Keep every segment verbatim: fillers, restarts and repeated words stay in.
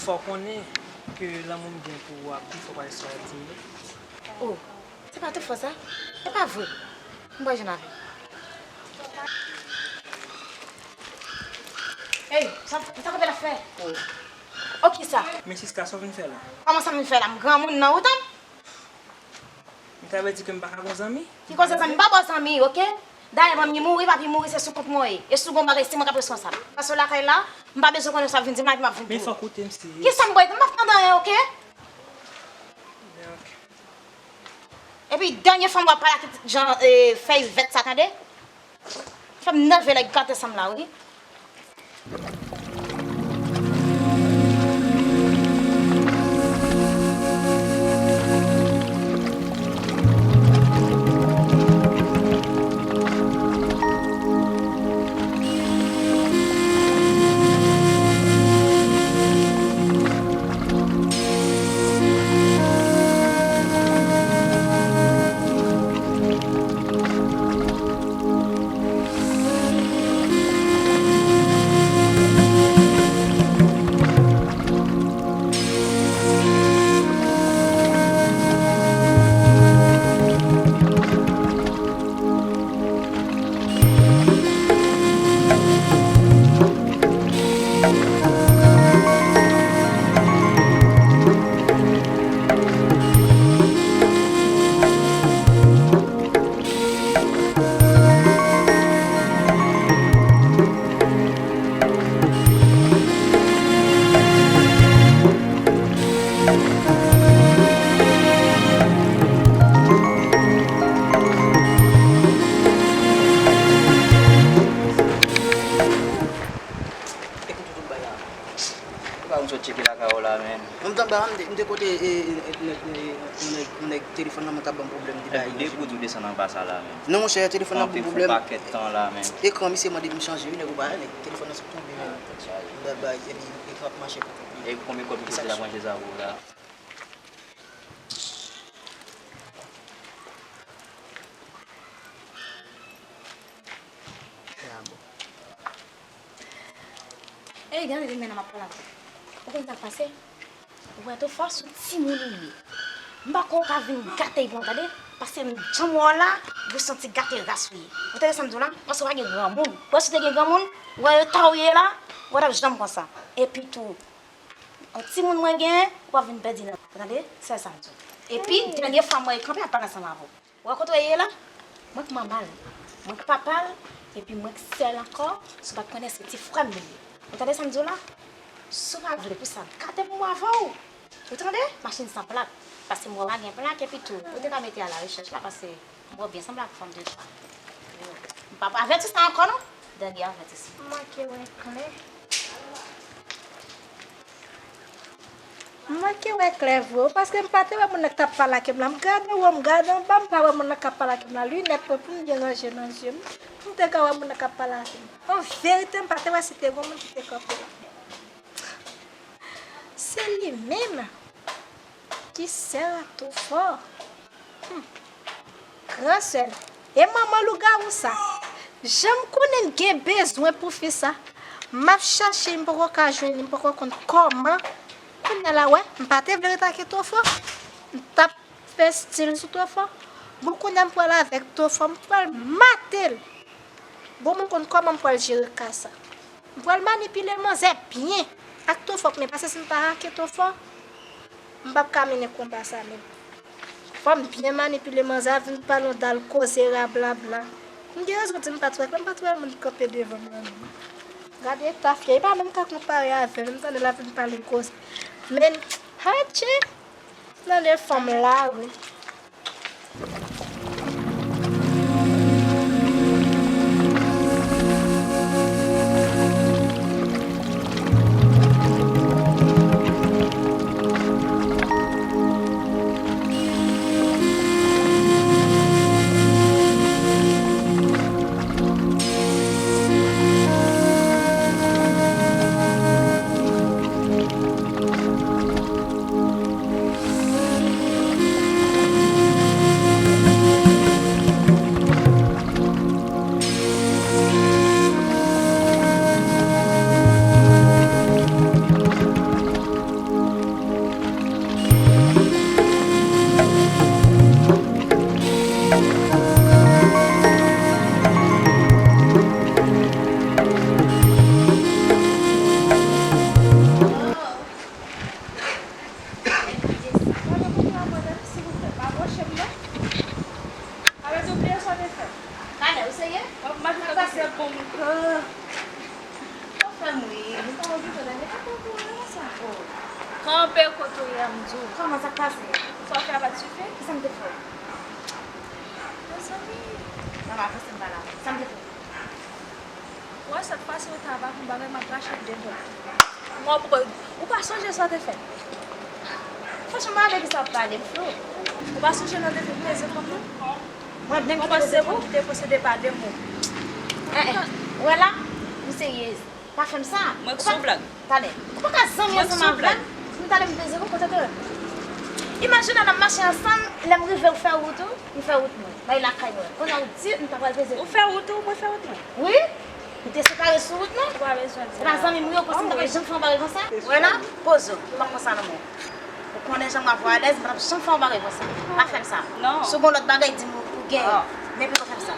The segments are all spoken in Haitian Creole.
Fò w konnen ke lanmou m gen pou ou a pi fò pase sa w ap di m yo. Oh, se pa tout fò sa? Se pa vre. M pa jwenn avè. Ey, sa, sa kanpe la fè? Oh. Oh, kisa? Men Siska, sa w vin fè la? Kòman sa m vin fè la? M granmoun nan, ou tann? M ta vle di ke m pa ka gon zanmi? Ki koze zanmi? M pa ba w zanmi, oke? Dayè, manmi mouri, papi mouri, se sou kont mwen ye. E si w gon bagay, se mwen k ap responsab. Pase w lakay la, m pa bezwen konnen sa w ap vin di m la, epi m ap vin di w. Men fòk ou te m serye. Kisa m ba w? M p ap tande anyen, oke? Men oke. Epi dènye fwa m wè w ap pale ak jan, eh, fèy vèt sa, tande? Fè m nève lè gate san m la, wi. Ekout tout bagay la. Ou pa konn sot tcheke lakay ou la, men. Mwen, m t anba, m te, m te kote, e, e, e, nèg, e, yon nèg, yon nèg telefòn nan mwen t ap ban m pwoblèm, li bay. Depi w di w desann anba sa la, men. Non, monchè, telefòn nan ban m pwoblèm. Ou fè yon pakèt tan la, men. Ekran misye mande pou m chanje, wi, nèg ou pa ale. Telefòn nan sot tonbe, men. Ah, tèt chaje. M t ap bay, epi ekran ap mache pou kont li. E konbyen kòb misye te la branche sa pou ou la? Ey, gade li menm ap pale avè w. Ou konn sa k pase? Ou wè Tofò, se yon timoun ou ye. M pa kwè w ka vin gate l pou mwen, tande? Paske m jan m wè w la, ou santi gate ras ou ye. Ou tande sa m di w la? Paske w pa gen granmoun. Ou wè si w te gen granmoun, ou wè eta w ye la, ou pa t ap janm konsa. Epi tou, yon timoun mwen genyen, ou p ap vin pèdi nan, tande? Sèl sa m di w. Epi, dènye fwa m wè l kanpe ap pale ansanm avè w. Ou wè kote w ye la? Mwen k manman l, mwen k papa l, epi mwen k sè l ankò, si w pa t konnen se ti frè m li ye. Ou tande sa m di w la? Si w pa vle pou sa gate pou mwen avè w, ou tande? Machin san plak, paske m wè w pa gen plak, epi tou, ou te ka mete a la rechèch la, paske m wè w byen sanble ak fanm de chwa. M p ap avèti sa ankò non, dènye avètisman. M manke wè klè. M manke wè klè vre wi, paske m pa te wè moun nan k t ap pale ak m la. M gade w, m gade anba, m pa wè moun nan k ap pale ak m la. Linèt mwen pou m byen ranje nan je m, pou m te ka wè moun nan k ap pale ak m. An verite, m pa te wè si te gon moun ki te kanpe la. Se li menm ki sè a Tofò. Hmm. Gran sè l. E manman lougawou sa. Jan m konnen m gen bezwen pou fi sa. M ap chache, m poko ka jwenn li, m poko konn kòman. Kounye a la, wè, m pa te vle ret ak Tofò. M t ap fè stil sou Tofò. Bon, kounye a m pral avèk Tofò, m pral mate l. Bon, m konn kòman m pral jere ka sa. M pral manipile manzè byen ak Tofò, men paske si m pa ak Tofò, m p ap ka mennen konba sa menm. Fò m byen manipile manzè a, vin pale yon dal koze rablabla. M gen rezon di m pa t wè klè, m pa t wè moun kanpe devan m nan non. Gade eta fi a, li pa menm ka konpare avè m, m tande l ap vin pale koze. Men, hatchi! Tande fanm la wi. Se bon, m ka. Sa fè m ri. Sa okipe nan men pa konprann sa. Kanpe kote w ye a, m di w. Kòman sa k pase? Sa w fè a pa t sifi? Kisa m te fè? Mezanmi. Manman, avanse m pa la. Sa m te fè? Wè sa k pase yo ta pa pou bagay m ap rache devan. Mwen pou ou pa sonje sa w te fè. Franchman, avè kisa w ap pale, m flou. Ou pa sonje lè w te vin peze kò m nan? Mwen menm ki te peze kò m? Ou te posede pa de mo. Eh, eh. Ou wè la? M seryez. Pa fè m sa. Mwen k sou blag. Tande. Ou pa ka zanmi ansanm avè m. M tande m peze kò kote te. Imajine n ap mache ansanm, lè m rive ou fè wout ou, m fè wout mwen. Bay lakay mwen. Kounye a ou di m ta pral peze kò. Ou fè wout ou, mwen fè wout mwen. Wi. Nou te separe sou wout non. Ou pa bezwen di sa. Se pa zanmi m ou ye, ou panse m ta pral janm fè yon bagay konsa? Wè la, poze w. M p ap konsa nan men w. Ou konnen jan m ap alèz, m p ap janm fè yon bagay konsa. Pa fè m sa. Non. Si w gen lòt bagay, di m ou gen. Men pito fè m sa.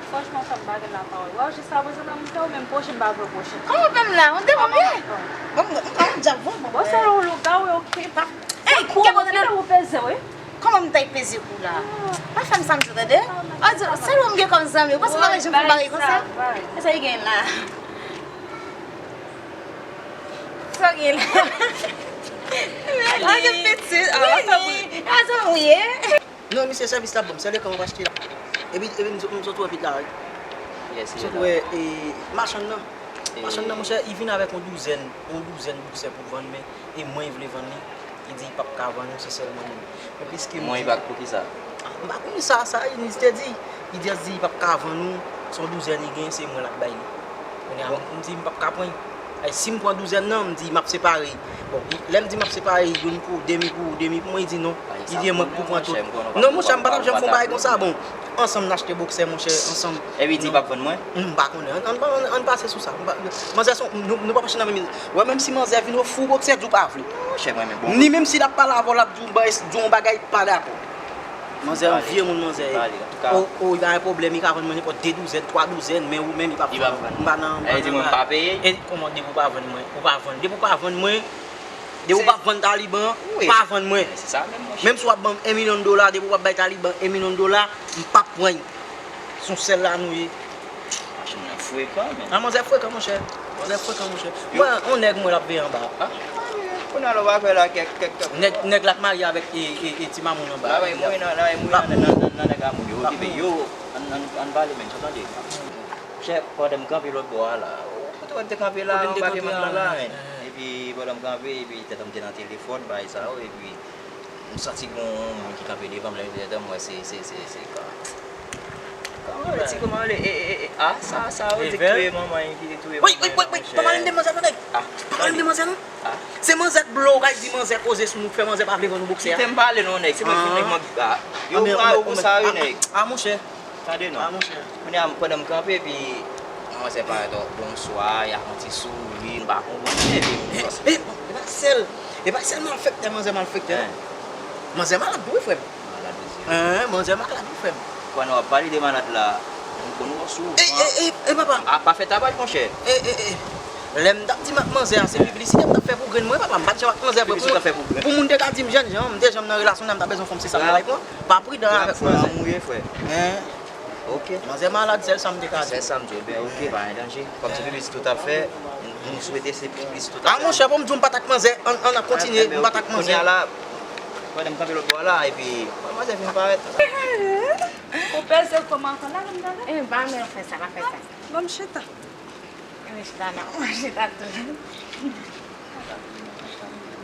Franchman, sa m pa gen lapawòl. Wè w jis la prezan nan m fè w, menm pwoche m pa vle w pwoche. Kòman w fè m la? Ou devan m ye? Bon, m, m, m, djab, bon, bon. Bon, se yon lougawou, ok. Pa, ey, kite kote nan ou peze, wi. Kòman m ta peze kou la? Pa fè m sa, m di w, tande? Ou di, sèl ou m gen kòm zanmi, ou panse m pa janm fè bagay konsa? E sa ki gen la? Sa gen la? An gen pitit, a la fè bri. A sa ou ye? Non, misye, sèvis l ap ban m, se lekan m ap achte la. Epi, epi m sot, m sot wè pit la, wi. M sot wè, e, machann nan. Machann nan, monchè, li vin avèk yon douzèn, yon douzèn boksè pou vann, men e mwen li vle vann li. Li di li p ap ka vann ou, se sèl mwen li. Men piske m di, mwen li pa, poukisa? M pa konn sa, sa Eunice te di. Li di, li di li p ap ka vann ou, se yon douzèn li gen, se mwen l ap bay li. Kounye a, m di m p ap ka pran l. Ay, si m pran douzèn nan, m di m ap separe. Bon, lè m di m ap separe, youn pou ou, demi pou ou, demi pou mwen, li di non. Li di e mwen k pou pran tout. Non, monchè, m pa t ap janm fè yon bagay konsa. Bon, ansanm n achte boksè, monchè, ansanm. Epi di l p ap vann mwen? M pa konnen. Ann, ann, ann, ann pase sou sa. M pa, manzè se yon, nou, nou pa mache nan menm. Wè, menm si manzè vin ofri w boksè, di w pa vle. Monchè, mwen menm bon. Ni menm si l ap pale avè w, l ap di w bay, di w yon bagay, pa dakò. Manzè yon vye moun, manzè. O, o, li pa gen pwoblèm, li ka vann mwen nenpòt de douzèn, twa douzèn, men ou menm, li p ap vann. M pa nan, m pa nan bagay. E kòman depi w pa vann mwen, ou pa vann. Depi w pa vann mwen, depi w pa vann Taliban, ou pa vann mwen. Menm si w ap ban m en milyon dola, depi w ap bay Taliban en milyon dola, m p ap pran l. Se yon sèl la nou ye. Machann nan frekan, men. A, manzè frekan, monchè. Manzè frekan, monchè. Mwen, yon nèg mwen l ap veye anba. Kounye a la, w pa kwè la, kèk, kèk, kèk. Nèg, nèg la k marye avèk, e, e, e, ti mamoun anba. La, mwen, nan, nan, nan, nan, nan, nan nèg la mouri. Okipe yo, ann, ann, ann pale, men, sa tande. Chè, pandan m kanpe lòt bò a la, ou kote w te kanpe la, anba pye mant la, epi pandan m kanpe, epi tèt an m te nan telefòn, bagay sa yo, epi m santi gon moun ki kanpe devan m, lè m leve tèt an, m wè se, se, se, se ka. Kòman rele, ti kòman rele, e, e, e, a, sa, sa yo di k touye manman, ki te touye manman, monchè. Wi, wi, wi, wi, pa pale m de manzè non, nèg. Pa pale m de manzè non. Se manzè k blow, kay di manzè koze sou nou, k fè manzè pa vle vann nou boksè a. Kite m pale non, nèg. Se mwen ki nèg mank, a. Yo, yo, yo, konsa, wi, nèg. A, monchè. Tande non. A, monchè. Kounye a, pandan m kanpe, epi manzè parèt, bonswa, y ap yon ti souri, m pa konprann, epi m panse. E, e, e pa sèl, e pa sèl malfektè, manzè malfektè, non. Manzè malad tou, wi, frè m. Malad, wi, se vre. Manzè malad, wi, frè m. Pandan w ap pale de malad la, m konn wè w souvan. E, e, e, e, papa. A, pa fè tapaj, monchè. E, e, e. Lè m t ap di m ak manzè a, se piblisite m t ap fè pou grenn mwen, papa. M pa t janm ak manzè vre. Piblisite w t ap fè pou grenn. Pou moun te ka di m jènjan, m te janm nan relasyon, m t ap bezwen fanm, se sa m t ap pran. Pa pridan avèk manzè. Lanmou ye, frè. Hein? Ok. Manzè malad, sèl sa m te ka di. Sèl sa m di w, ben, ok, pa gen danje. Kòm se piblisite w t ap fè, m, m swete se piblisite w t ap fè. A, monchè, pou m di w m pa t ak manzè, ann, ann ap kontinye, m pa t ak manzè. Kounye a la, pandan m kanpe lòt bò a la, epi manzè vin parèt. Ou peze kò m ankò la, vin tande? E, pa menm fè sa, pa fè sa. Ban m chita. Mwen chita non, mwen chita tou.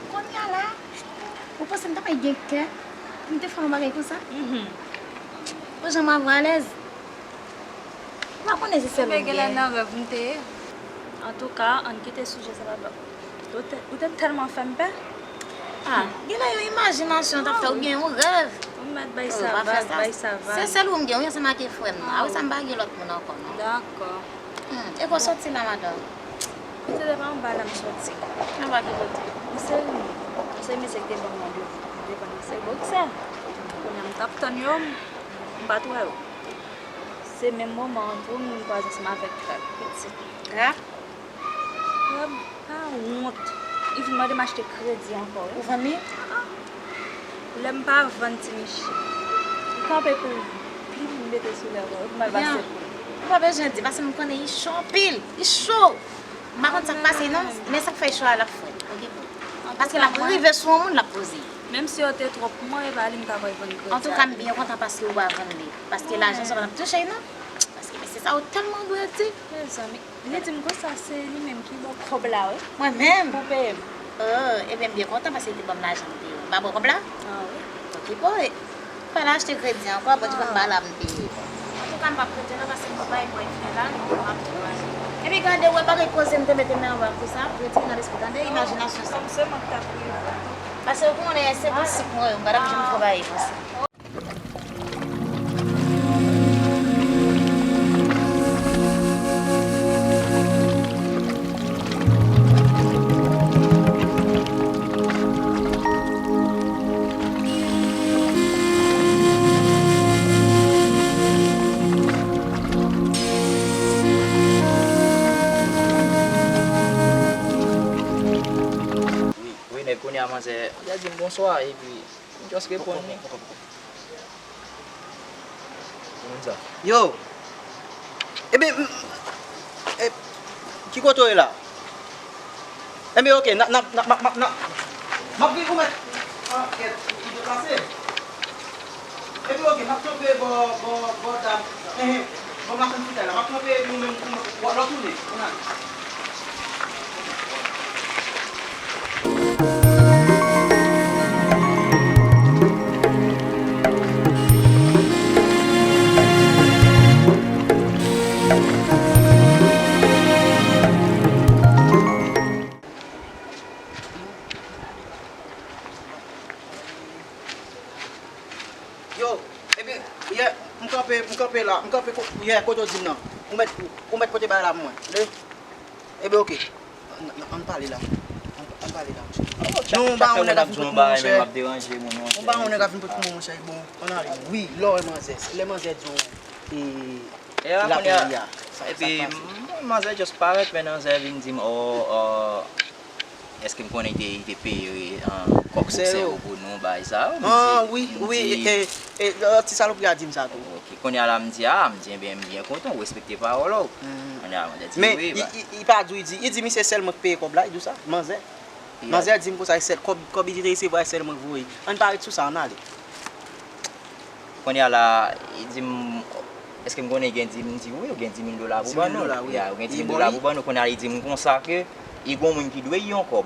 Kounye a la, ou panse m ta pral gen kè pou m te fè yon bagay konsa? Pou jan m ap alèz. Ou pa konnen se sèl ou m gen. Genlè nan rèv m te ye. Antouka, ann kite sijè sa, papa. Ou te, ou te tèlman fè m pè. A, genlè yon imajinasyon w t ap fè, oubyen yon rèv. Ou mèt bay sa vag, bay sa vag. Se sèl ou m gen, wi, ansanm ak frè m nan. Apre sa, m pa gen lòt moun ankò, non. Dakò. Hmm, e kote w sòti la, madanm? Mwen te devan anba la m sòti. Anba ki kote? Misye, misye, misye ki te ban m randevou pou m te vann misye boksè. Kounye a m t ap tann yo, m pa t wè yo. Se menm moman an tou, m kwaze ansanm avèk Krak, pitit. Krak? Krak, pa wont. Li vin mande m achte kredi ankò, wi. Ou vann li? Lè m pa vann ti miche. Li kanpe pou l plim mete sou lèv mwen, wi, pou m al pase pou l. Ou pa bezwen di, paske m konnen li cho anpil. Li cho. M pa konn sa k pase non, men sa k fè cho a l ap frèt. Oke pou ou. Paske l ap rive sou yon moun, l ap poze. Menm si yo te twòp pou mwen, e pa li m ta pral vann kredi. Antouka, m byen kontan paske ou pa vann li. Paske lajan sa pa t ap touche l non. Paske mesye sa yo tèlman grandi. Mezanmi, li di m konsa se li menm ki ba w kòb la wi. Mwen menm? Pou peye m. Oh, ebyen, m byen kontan paske li te ban m lajan m peye w. M pa ba w kòb la? Ah wi. Oke pou ou. Pa al achte kredi ankò, Bondye konn pa la m peye. Antouka, m p ap rete la paske m gon bagay pou m fè la, m ap travay. Epi gade, ou wè bagay koze m te mete men anba pou sa, retire nan lespri, tande, imajinasyon sa. Kòm se mwen k t ap rive. Paske ou konnen, se pou sik mwen, m pa t ap janm travay pou sa. Wi, wi, nèg, kounye a manzè, manzè di m bonswa, epi m just reponn li. Yo! Ebyen, m, e, ki kote w ye la? Ebyen, oke, n a, n a, n a, m ap, m ap, m ap, m ap vin ou mèt. Ah, kèt, ou deplase. Ebyen, oke, m ap kanpe bò, bò, bò dam. Enhen, bò machann fritay la. M ap kanpe epi ou menm, ou, w ap tounen. Ou nan. Yo, ebyen, yè, m kanpe, m kanpe la, m kanpe ko-, yè, kote w di m nan. Ou mèt, ou mèt pote bagay la pou mwen. Tande? Ebyen, oke. Ann, ann, ann pale la. Ann, ann pale la, monchè. Non, yon bawon nèg ap vin pot pou mwen, monchè. Yon bawon nèg ap vin pot pou mwen, monchè. Bon, ann ale. Wi, lè w wè manzè, lè manzè di w, e, l ap peye a. Epi, m, manzè just parèt, men manzè vin di m, oh, oh, èske m konnen li te, li te peye, ah, kòb bòksè yo pou nou, bagay sa yo? M di, wi, wi, e, e, e, ti salopri a di m sa tou. Oke, kounye a la, m di, ah, m di, ebyen, m byen kontan, ou respekte pawòl ou. Kounye a, manzè di, wi, ba. Men, li, li, li pa di w, li di, li di, misye sèl mwen k peye kòb la, li di w sa, manzè. Manzè di m konsa, e sèl kòb, kòb li te resevwa, e sèl mwen k voye. Ann pa ret sou sa, ann ale. Kounye a la, li di m, èske m konnen gen di, m di, wi, ou gen di mil dola pou ban nou. Ya, ou gen di mil dola pou ban nou. Kounye a, li di m konsa ke, li gon moun ki dwe l yon kòb.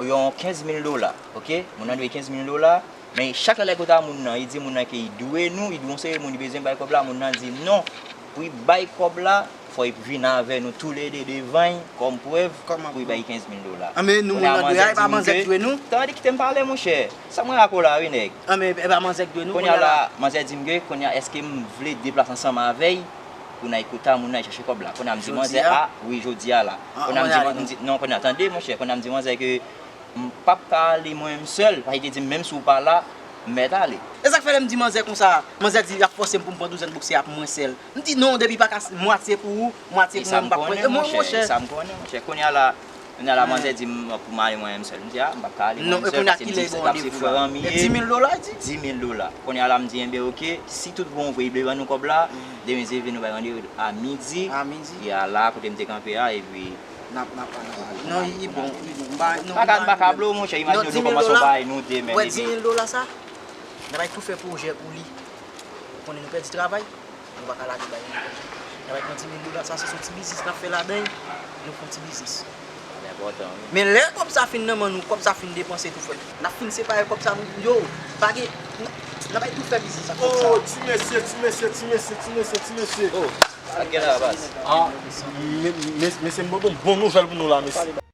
Yon kenz mil dola, oke? Moun nan dwe l kenz mil dola. Men chak lè l al kote a moun nan, li di moun nan ke li dwe nou, li dwe yon seri moun, li bezwen bay kòb la, moun nan di non. Pou li bay kòb la, fò li vin avè nou toulede devan l kòm prèv pou li bay kenz mil dola. Anben, nou moun nan dwe a, e pa manzè k dwe nou. Tande, kite m pale, monchè. Sa mwen ak ou la, wi, nèg. Anben, e pa manzè k dwe nou, kounye a la, manzè di m ke, kounye a, èske m vle deplase ansanm avè l pou n al kote a moun nan, al chache kòb la? Kounye a, m di manzè, a, wi, jodi a la. Kounye a, m di, non, kounye a, tande, monchè, kounye a, m di manzè ke m p ap ka ale mwen menm sèl, paske li te di m, menm si w pa la, m mèt ale. E sa k fè lè m di manzè konsa, manzè di l ap fòse m pou m pran douzèn bòksè a pou mwen sèl. M di non, depi pa ka s-, mwatye pou ou, mwatye pou mwen, m p ap pran. E mwen, monchè. E sa m konnen, monchè. Kounye a la, kounye a la, manzè di m pou m ale mwen menm sèl. M di, a, m p ap ka ale mwen menm sèl, paske m di se, se frè an m ye. Di mil dola, li di? Di mil dola. Kounye a la, m di, enben, oke, si tout bon vre, li vle ban nou kòb la, demen Dye vle nou bay randevou a midi. A midi. E a la, kote m te kanpe a, epi N ap, n ap, n ap. Non, li bon, li bon. M pa, non, m pa ka, m pa ka blo, monchè, imajine nou kòmanse yon bagay nou de menm. Wè, di mil dola sa, n ap tou fè pwojè pou li. Ou konnen nou pèdi travay, nou pa ka lage bay li. N ap pran di mil dola sa, se yon ti biznis n ap fè ladan l, nou fè yon ti biznis. Sa enpòtan, wi. Men lè kòb sa fin nan men nou, kòb sa fin depanse tou, frè m, n ap fin separe kòb sa, nou, yo, pa gen, n, n ap tou fè biznis ak kòb sa. Oh, ti mesye, ti mesye, ti mesye, ti mesye, ti mesye. Oh. Sa k gen la, baz? Ah, me-, me-, mesye, m pote yon bon nouvèl pou nou la, mesye.